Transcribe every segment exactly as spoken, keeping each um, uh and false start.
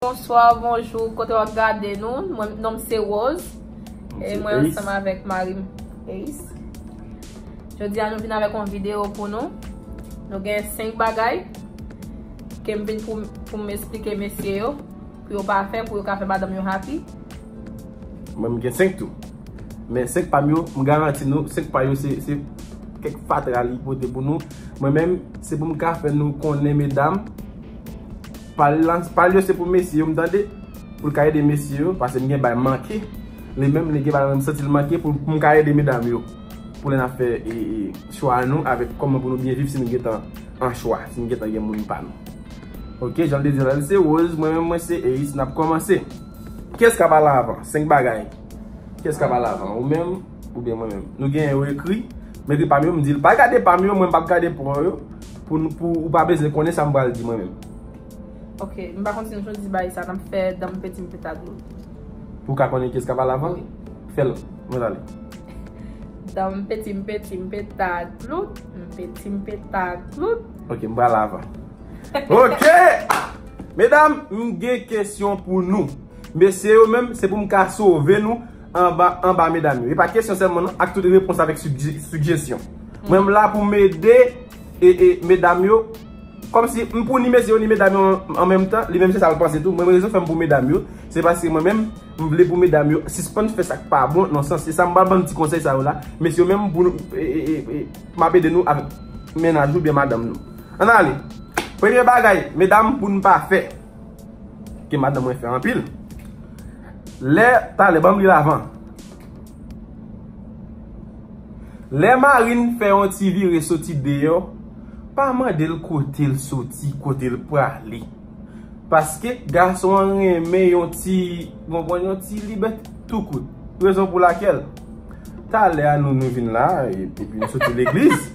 Bonswa, bonjou, kote w ap gade nou? Mwen, non m se Rose. E mwen ansanm avèk mari m, Ace. Jodi a nou vin avèk yon videyo pou nou. Nou gen senk bagay ke m vin pou, pou m esplike mesye yo, pou yo pa fè, pou yo ka fè madanm yo happy. Mwen m gen senk tou. Men senk pa m yo, m garanti nou, senk pa yo se, se kèk fatra li pote pou nou. Mwen menm, se pou m ka fè nou konnen, medam, pal lan, pal yo se pou mesye yo, m tande, pou l ka ede mesye yo, paske m gen bay manke. Li menm, li gen bay mwen, m santi l manke pou, pou m ka ede medam yo. Pou lè n ap fè, e, e, chwa nou avèk kòman pou nou byen viv si nou gentan an chwa, si nou gentan gen moun pa nou. Ok, jan l te di la, li se Rose, mwen menm, mwen se Ace, n ap kòmanse. Kiyès k ap pale avan? Senk bagay. Kiyès k ap pale avan? Ou menm, oubyen mwen menm? Nou gen yo ekri, men ekri pa m yo, m di l, pa gade pa m yo, mwen m p ap gade pa w yo, pou, pou ou pa bezwen konnen sa m pral di mwen menm. Ok, m pa konn si nou chwazi bay sa, n ap fè dan m peti m peta dlo. Pou w ka konnen kiyès k ap pale avan? Wi. Fè l, mwen ale. Dan m peti m peti m peta dlo, m peti m peta dlo. Ok, m pral avan. Ok! Medam, m gen kesyon pou nou. Mesye yo menm, se pou m ka sove nou anba, anba medam yo. E pa kesyon sèlman non, ak tout repons avèk sijè-, sijesyon. Mwen m la pou m ede e, e medam yo. Kòmsi m pou ni mesye yo ni medam yo an, an menm tan, li menm se sa l panse tou. Mwen, rezon fè m pou medam yo, se paske mwen menm, m vle pou medam yo sispann fè sa k pa bon nan sans. Se sa m pral ban n ti konsèy sa yo la. Mesye yo menm, pou nou, e, e, e, e, m ap ede nou avèk mennaj oubyen madanm nou. Ann ale. Premye bagay, medam, pou n pa fè, ke madanm mwen fè anpil. Lè, talè, ban m li l avan. Lè mari n fè yon ti vire soti deyò, pa mande l kote l soti, kote l prale. Paske gason an renmen yon ti, w konprann, yon ti libète tou kout. Rezon pou lakèl, talè a nou, nou vin la, e, epi nou soti legliz.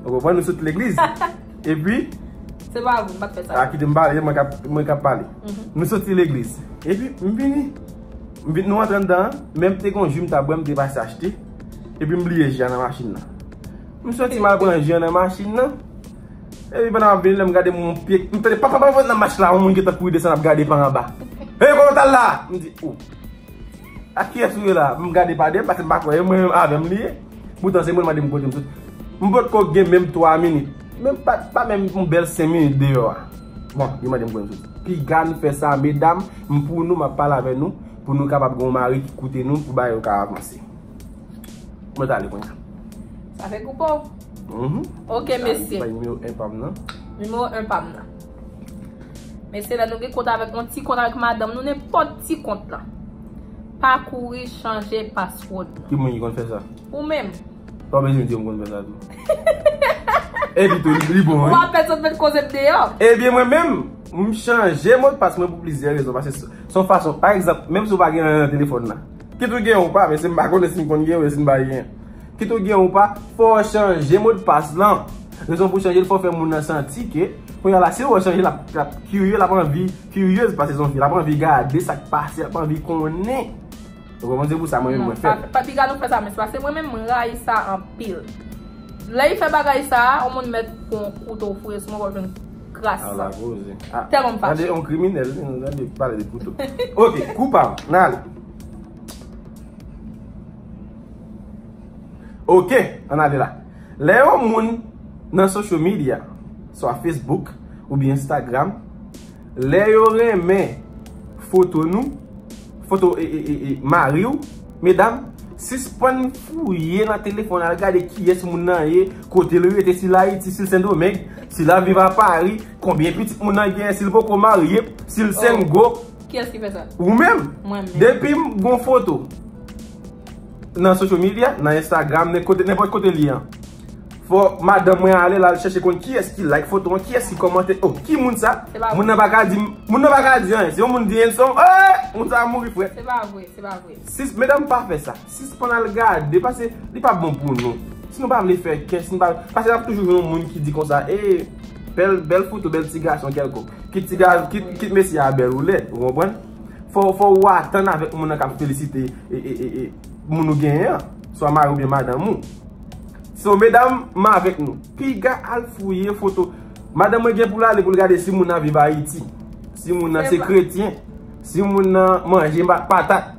Ou konprann, nou soti legliz. Epi, se pa vre, m pa t fè sa. A, kite m pale, mwen k ap, mwen k ap pale. Mhm. Nou soti legliz. Epi, m vini. M vin, nou antre anndan an, men m te gon ji m ta bwè, m te pase achte. Epi m bliye ji a nan machin nan. M soti m al pran ji a nan machin nan. Epi pandan m ap vini, lè m gade m wè yon pye, m tande papa, papa, nan mach la, yon moun gentan kouri desann ap gade pa anba. "Hey, kote w t al la?" M di, "Oh. A kiyès ou ye la?" M gade pa dèyè m, paske m pa kwè e mwen menm avè m li ye. Poutan se mwen l mande m kote m sot. M potko gen menm twa minit. Menm pa, pa menm yon bèl senk minit deyò a. Bon, li mande m kote m sot. Piga n fè sa, medam, m pou nou, m ap pale avè nou, pou nou kapab gen yon mari ki koute nou, pou bagay yo ka avanse. Mwen t ale kounye a. Sa fè gou pa w? Mhm. Ok, mesye. Bay nimewo en pa m nan. Nimewo en pa m nan. Mesye, lè nou gen kont avèk, yon ti kont avèk madanm nou, nenpòt ti kont lan, pa kouri chanje password lan. Ki moun ki konn fè sa? Ou menm. Pa bezwen di yo m konn fè sa tou. Epi tou, li, li bon, wi. Ou ap pèsonn met koze m deyò. Ebyen, mwen menm, m chanje modpas mwen pou plizyè rezon. Paske se, se yon fason, pa egzanp, menm si w pa gen anyen nan telefòn nan, kit ou gen ou pa, men se m pa konnen si m konn gen ou, si m pa gen. Kit ou gen ou pa, fò w chanje modpas lan. Rezon pou chanje l, fò w fè moun nan santi ke, kounye a la, si w chanje, l ap, l ap kirye, l ap anvi, kiryez, paske se yon fi, l ap anvi gade sa k pase, l ap anvi konnen. Ou konprann? Se pou sa mwen menm mwen fè. Non, pa, pa piga nou fè sa, men se paske mwen menm mwen rayi sa anpil. Lè y fè bagay sa a, yon moun mèt pran yon kouto foure sou mwen, w ap jwenn kras san. Ala koze. Ah, tèlman m fache. Tande yon kriminèl, wi, nou tande pale de kouto. Ok, kou pa m, n ale. Ok, ann ale la. Lè yon moun nan social media, swa Facebook oubyen Instagram, lè yo renmen foto nou, foto, e, e, e, e, mari w, medam, sispann fouye nan telefòn, al gade kiyès moun nan ye, kote l rete, si l Ayiti, si l Sendomeng, si l ap viv a Pari, konbyen pitit moun nan genyen, si l poko marye, si l sengo. Kiyès ki fè sa? Ou menm. Mwen menm. Depi m gon foto nan social media, nan Instagram, nenpòt kote, nenpòt kote li an, fò madanm mwen ale, l al chèche konn kiyès ki like foto an, kiyès ki kòmante. Oh, ki moun sa? Se pa vre. Moun nan pa ka di, moun nan pa ka di anyen. Si yon moun di handsome, eh, moun sa a mouri, frè. Se pa vre, se pa vre. Sis, medam, pa fè sa. Sispann al gade, paske li pa bon pou nou. Si nou pa vle fè kè, si nou pa, paske n ap toujou jwenn yon moun ki di konsa, "Eh, bèl, bèl foto, bèl ti gason kèlkonk." Kit ti ga-, kit, kit mesye a bèl ou lèd, ou konprann? Fò, fò w atann avèk moun nan k ap felisite, e, e, e, e, moun ou genyen an, swa mari oubyen madanm ou. So, medam, m avèk nou. Piga al fouye foto. Madanm mwen gen pou l ale pou l gade si moun nan viv Ayiti. Si moun nan se kretyen. Si moun nan manje pa- patat.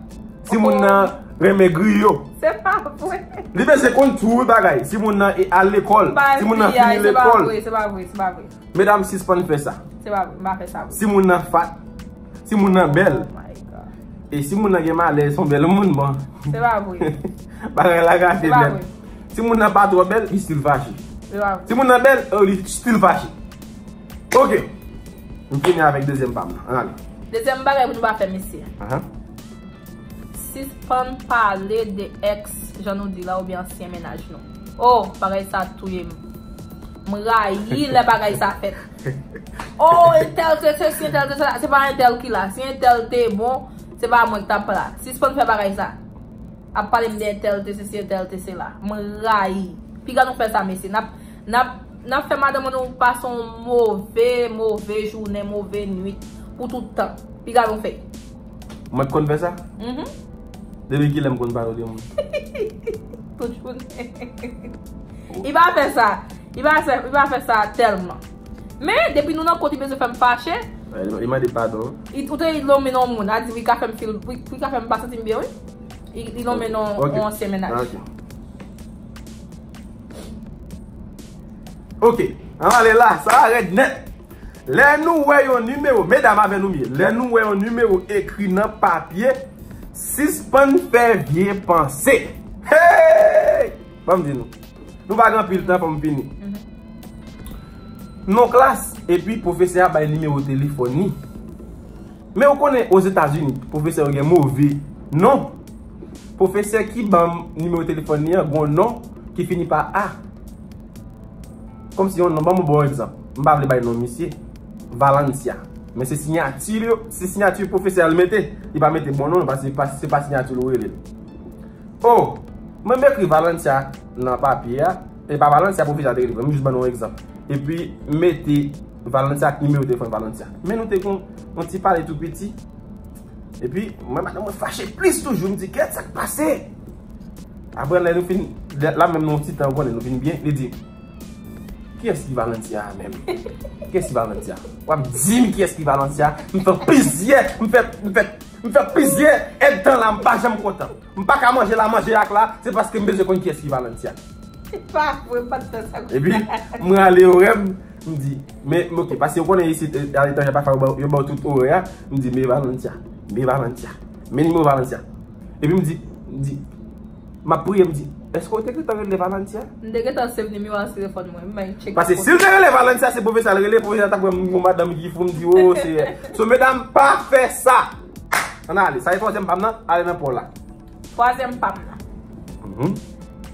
Si moun nan renmen griyo. Se pa vre. Li bezwen konn tout bagay. Si moun nan e al lekòl. Pa Si moun nan F B I, fini se pa lekòl. Vre, se pa vre, se pa vre. Medam sispann fè sa. Se pa vre, m pa fè sa vre. Si moun nan fat. Si moun nan bèl. Oh my God. E si moun nan gen malè, son bèl moun bon. Se pa vre. Bagay la gate Se pa nèt. vre. Si moun nan pa twò bèl, li still fache. Se pa vre. Si moun nan bèl, oh, li still fache. Ok. M fini avèk dezyèm pa m nan. Ann ale. Dezyèm bagay pou nou pa fè, mesye. Ahan. Sispann pale de ex, jan nou di la, oubyen ansyen mennaj nou. Oh, bagay sa touye m. M rayi lè bagay sa fèt. Oh, entèl te sesi, entèl te sela. Se pa entèl ki la. Si entèl te bon, se pa mwen ki t ap la. Sispann fè bagay sa. Ap pale m de entèl te sesi, entèl te sela. M rayi. Piga nou fè sa, mesye. N ap, n ap, n ap fè madanm nou pase yon move, move jounen, move nwit pou tout tan. Piga nou fè. Mwen k konn fè sa? Mhm. Depi kilè m konn pale de moun? Tout jounen. Li pa fè sa. Li pa fè, li pa fè sa tèlman. Men, depi nou nan kont, li bezwen fè m fache. Li mande padon. Li, ou te li lonmen nan moun, a di, li ka fè m fil, li, li ka fè m pa santi m byen, wi. Li, li lonmen nan Ok. yon ansyen mennaj. Ok. Ok. Ann ale la, sa rèd nèt. Lè nou wè yon nimewo, medam avè nou m ye, lè nou wè yon nimewo ekri nan papye, sispann fè vye panse. Hey! Ban m di nou. Nou pa gen anpil tan, fò m fini. Non klas, epi pwofesè a bay nimewo telefòn li. Men ou konnen Ozetazini, pwofesè yo gen move non. Pwofesè ki ban m nimewo telefòn li an, gen yon non ki fini pa A. Kòmsi yon non, ban m ba w egzanp. M pa vle bay non misye. Valencia. Men se siyati yo, se siyati pwofesè a l mete. Li pa mete bon non, paske se pa, se pa siyati l ou rele l. Oh, mwen m ekri Valencia nan papye a. E pa Valencia pwofesè a te rele, m jis ban nou yon egzanp. Epi m mete Valencia ak nimewo telefòn Valencia. Men nou te gen yon ti pale tou piti. Epi mwen madanm mwen fache plis toujou, m di, "Kèt, sa k pase?" Apre lè nou fin, lè- la menm nou ti tan, ou konnen nou vin byen, li di, "Kiyès ki Valencia a menm? Kiyès ki Valencia?" W ap di m kiyès ki Valencia, m fè plizyè, m fè, m fè, m fè plizyè èdtan la, m pa janm kontan. M pa ka manje la, manje ak la, se paske m bezwen konn kiyès ki Valencia. Se pa vre, m pa t fè sa. Epi, mwen ale orè m, m di, men, men ok, paske ou konnen isit, e, aletranje, pafwa yo ba, yo ba w tout orè a, m di, "Men Valencia, men Valencia, men nimewo Valencia." Epi m di, m di, m ap priye, m di, "Èske w te gentan rele Valencia?" M te gentan save nimewo a sou telefòn mwen, m bay check. Paske si l te rele Valencia, se pwofesè l rele, pwofesè ta kwè m gon madanm ki fou, m di, "Oh, Seyè." So, medam, pa fè sa. Ann ale, sa e twazyèm pa m nan, ale nan pa w la. Twazyèm pa m nan. Mhm.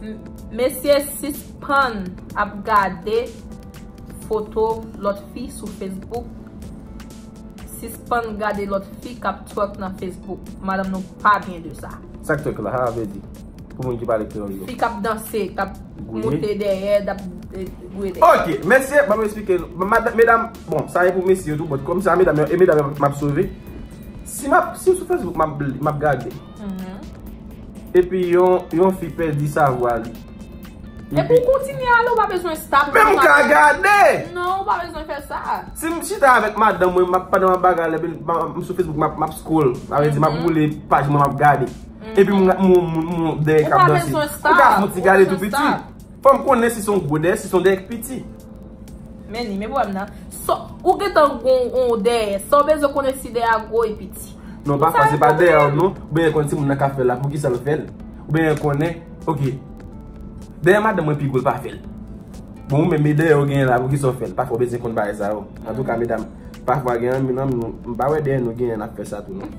M- Mesye, sispann ap gade foto lòt fi sou Facebook. Sispann gade lòt fi k ap twerk nan Facebook. Madanm nou pa byen de sa. Sa k twerk la, sa vle di? Pou moun ki pale kreyòl yo. Fi k ap danse, k ap Gouye. Monte dèyè, k ap, eh, gouye dèyè. Ok, mesye, ban m eksplike nou. Madanm, medam, bon, sa e pou mesye yo tou, but kòm se a medam yo, e medam yo m ap sove. Si m ap, si sou Facebook m ap, m ap gade. Mhm. Epi yon, yon fi pèdi savwa li. Epi w kontinye ale, ou pa bezwen stop. Men m ka gade! Non, ou pa bezwen fè sa. Si m chita avèk madanm mwen, m ap, pandan m ap bagay, epi m, m sou Facebook, m ap, m ap scroll. Sa vle di, m ap Mhm. woule paj mwen, m ap gade. Epi m, m, m, m, m dèyè Ou k ap pa danse. bezwen Ou stop. ka fouti Ou gade bezwen tou piti. stop. Fò m konnen si se yon gwo dèyè, si se yon dèyè k piti. Men ni, men pwoblèm nan. So, ou gentan gon on dèyè. Sa w bezwen konnen si dèyè a gwo e piti. Non, pafwa se pa dèyè w non. Oubyen konn si moun nan ka fè l la, poukisa l fè l? Oubyen konnen, ok. Dèyè madanm mwen pi gwo, l pa fè l. Bon, ou menm, men dèyè w genyen la, poukisa w fè l? Pafwa w bezwen konn bagay sa yo. Antouka, medam, pafwa gen anmi nan nou, m pa wè dèyè nou genyen n ap fè sa tou non.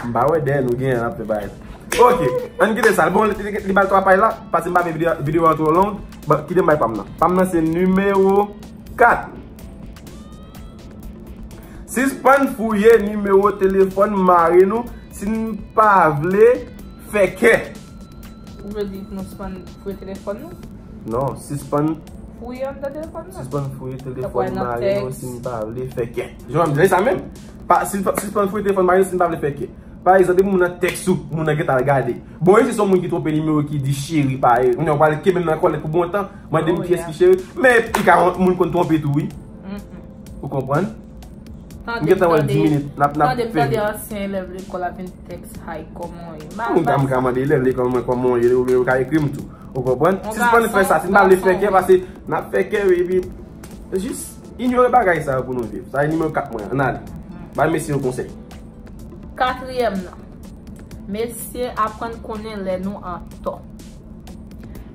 M pa wè dèyè nou genyen n ap fè bagay. Ok, ann kite sa. Bon, li, li, li bay twa pay la, paske m pa vle videyo, videyo an twò long. Bon, kite m bay pa m nan. Pa m nan se nimewo kat. Sispann fouye nimewo telefòn mari nou si n pa vle fè kè. Ou vle di nou sispann fouye telefòn nou? Non, sispann Fouye anndan telefòn nan. Sispann fouye Fè telefòn nan mari nou tèks. si n pa vle fè kè. Jan m di sa menm. Pa, si, sispann fouye telefòn mari nou si n pa vle fè kè. Pa egzanp, depi moun nan tèks ou, moun nan gentan al gade. Bon, si se yon moun ki twonpe nimewo ki di cheri pa e, ou pral kenbe l nan kòlèt pou bon tan, mande m Oh, kiyès yeah. ki cheri. Men, li ka moun konn twonpe tou, wi. Mm-mm. Ou konprann? M gentan wè l di minit, n ap, n ap fè. Tande, m tande ansyen elèv lekòl ap vin tèks, "Hi, kòman w ye?" M ka, m ka mande elèv lekòl mwen kòman w ye, oubyen yo ka ekri m tou. Ou konprann? Sispann fè sa, si n pa vle fè kè, pase n ap fè kè, epi jis inyore bagay sa yo pou nou viv. Sa e nimewo kat mwen an, ann ale. Bay mesye yo konsèy. Katriyèm nan, mesye aprann konnen lè nou antò.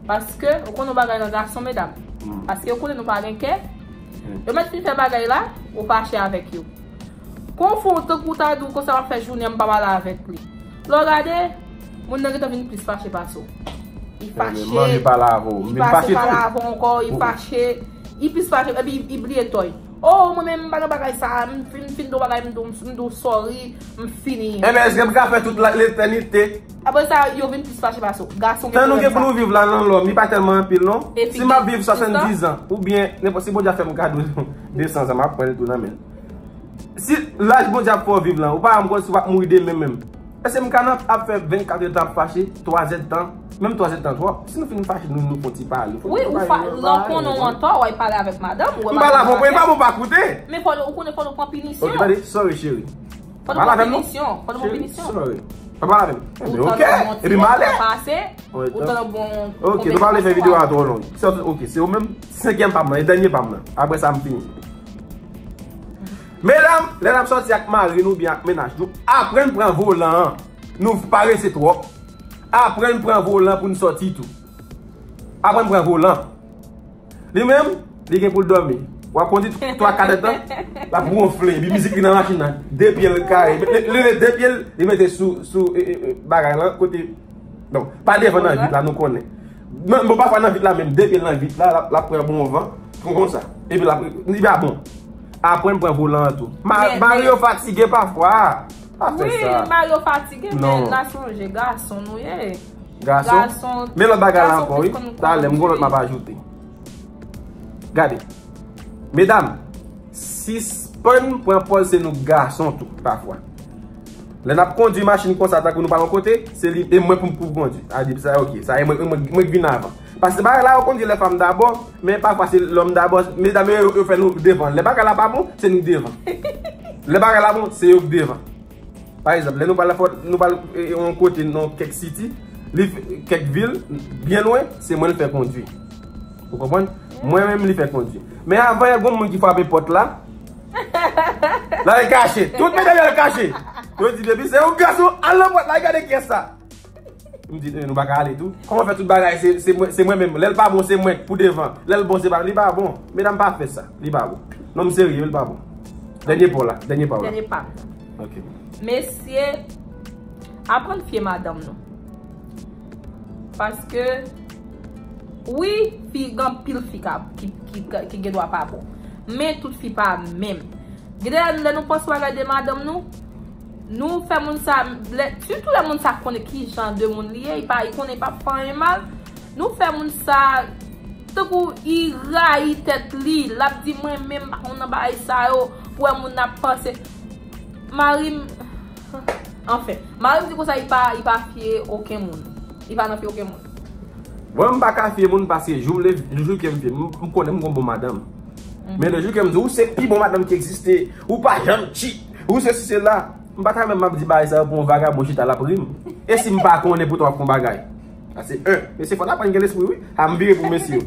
Paske, ou konn yon bagay nan gason, medam. Paske yo konnen nou pa gen kè. Yo mèt fin fè bagay la, ou fache avèk yo. Kon fè w tankou w ta di w konsa w ap fè jounen an m pa pale avèk li. Lè w gade, moun nan gentan vin plis fache pase w. Li fache, li pase pale avè w ankò, li fache, li plis fache, epi li bliye tò l. Oh, mwen menm m pa nan bagay sa, m fin, m fin di w bagay, m di w, m di w sorry, m fini. Enben, èske m ka fè tout la, letènite? Apre sa, yo vin plis fache pase w. Gason gen pwoblèm sa. Tan nou gen pou nou viv la nan lòm, li pa tèlman anpil, non. Si m ap viv swasanndiz an, oubyen, nenpòt, si Bondye a fè m kado de san zan, m ap pran l tou nan men l. Si laj Bondye ap fè w viv lan, ou pa janm konn si w ap mouri demen menm. Èske m ka nan ap fè vennkat èdtan ap fache, twa zèdtan, menm twa zèdtan twòp? Si nou fin fache, nou, nou fè yon ti pale. Wi, ou fa-, lè w konnen w antò, w al pale avèk madanm ou. M pale avè w, e pa bon pa koute. Men fò, ou konnen fò nou pran pinisyon. Ok, tande, sorry, cheri. Fò nou pran pinisyon, fò nou pran pinisyon. Sorry. Pa pale avè m. Enben, ok. Epi m ale. Ou tann yon bon konbyen tan. Ok, nou pa vle fè videyo a twò long. Ok, se ou menm, senkyèm pa m nan, e dènye pa m nan. Apre sa, m fini. Medam, lè n ap sòti ak mari nou oubyen ak mennaj nou, aprann pran volan an. Nou parese twòp. Aprann pran volan pou n sòti tou. Aprann pran volan. Li menm, li gen pou l dòmi. W ap kondui twa kat èdtan, l ap wonfle. Epi mizik li nan machin nan. De pye l kare. Li, li, li, de pye l, li mete sou, sou, e, e, e, bagay lan, kote. Donk, pa devan nan vit la, nou konnen. Men, bon, pafwa nan vit la menm, de pye l nan vit la, l ap, l ap pran bon van, kon, konsa. Epi l ap, li pa bon. Aprann pran volan an tou. Ma-, mari yo fatige pafwa. Pa fè sa. Wi, mari yo fatige, men n a sonje, gason nou ye. Gason. Men lòt bagay la ankò, wi. Talè, m gon lòt m ap ajoute. Gade. Medam, sispann pran pòz se nou gason tou, pafwa. Lè n ap kondui machin konsa, tankou nou pral yon kote, se li, e mwen pou m, pou m kondui. A di sa, ok, sa e mwen, mwen, mwen k vin avan. Paske bagay la, yo konn di les femmes d'abord, men pafwa se lòm dabò. Medam yo, yo fè nou devan. Lè bagay la pa bon, se nou k devan. Lè bagay la bon, se yo k devan. Pa egzanp, lè nou pral fò, nou pral, e, e, yon kote, nan kèk siti, li f-, kèk vil, byen lwen, se mwen l fè kondui. Ou konprann? Mwen menm li fè kondui. Men avan yè, gon moun ki frape pòt la, l al kache. Tout medam yo al kache. Yo di, "Baby, se yon gason, al nan pòt la, gade kiyès sa." M di, "Eh, nou pa ka ale tou." Kòman fè tout bagay, se, se mwen, se mwen menm. Lè l pa bon, se mwen k pou devan. Lè l bon, se pa, li pa bon. Medam pa fè sa. Li pa bon. Non, m serye, li pa bon. Dènye pa w la, dènye pa w la. Dènye pa m. Ok. Mesye, aprann fye madanm nou. Paske, wi, fi, gen anpil fi ka, ki, ki, ki gen dwa pa bon. Men tout fi pa menm. Gen de lè, lè nou panse bagay de madanm nou, nou fè moun sa, lè, sitou lè moun sa konnen ki jan de moun li ye, li pa, li konnen li p ap fè anyen mal, nou fè moun sa, tankou li rayi tèt li, l ap di, "Mwen menm pa konn nan bagay sa yo," pou wè moun ap panse. Mari m, anfen, mari m di konsa, li pa, li pa fye okenn moun. Li pa nan fye okenn moun. Mwen, m pa ka fye moun paske jou m leve, jou ke m fye, m, m konnen m gon bon madanm. Men le jou ke m di, "Ou se pi bon madanm ki egziste, ou pa janm cheat, ou se si, se la." M pa ka menm m ap di bagay sa yo pou yon vagabon chita l ap ri m. E si m pa konnen poutan w ap fè yon bagay? Sa se en. Mesye, fò n aprann gen lespri, wi. A m vire pou mesye yo.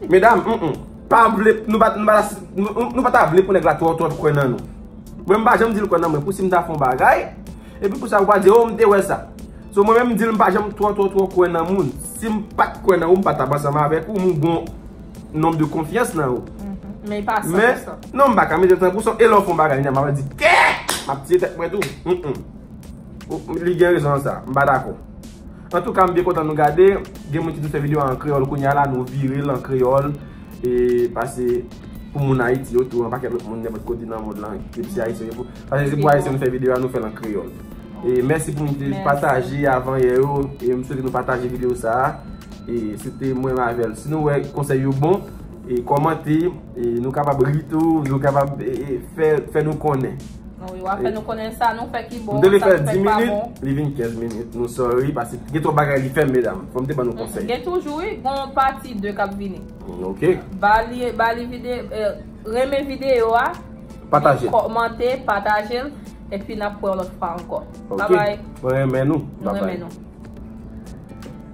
Medam, mm, mm. Pa vle, nou pa, nou pa, nou, nou pa ta vle pou nèg la twò, twò kwè nan nou. Mwen, m pa janm di l kwè nan mwen. Pou si m ta fè yon bagay, epi pou sa, ou pa di, "Oh, m te wè sa." So, mwen menm, m di l, m pa janm twò, twò, twò kwè nan moun. Si m pa t kwè nan ou, m pa t ap ansanm avèk ou, m gon nonb de konfyans nan ou. Mhm. Men li pa san pou san. Non, m pa ka mete san pou san. E lè w fè yon bagay, m ap di, "Kè!" M ap tiye tèt mwen tou. Mm, mm. Ou, li gen rezon nan sa. M pa dakò. Antouka, m byen kontan nou gade. Gen moun ki di fè videyo a an kreyòl. Kounye a la, nou vire l an kreyòl. E pase pou moun Ayiti yo tou, yon pakèt lòt moun nenpòt kote nan mond lan. Depi se Ayisyen yo pou, pase se pou Ayisyen nou fè videyo a, nou fè l an kreyòl. E mèsi pou moun ki te pataje avan yè yo. E m swete nou pataje videyo sa a. E se te mwen, Mavel. Si nou wè konsèy yo bon, e kòmante, e nou kapab ri tou, nou kapab, e, e, fè, fè nou konnen. Wi, w a fè nou konnen sa nou fè ki bon, sa nou fè ki pa bon. M te vle fè dis minit, li vin kenz minit. Nou sorry, paske gen twòp bagay li fè, medam. Fò m te ban nou konsèy. Gen toujou, wi, gon pati de k ap vini. Mm, ok. Ba li, ba li vide-, eh, renmen videyo a. Pataje l. Kòmante, pataje l. Epi n ap wè yon lòt fwa ankò. Ok. Babay. Mwen renmen nou. Nou renmen nou.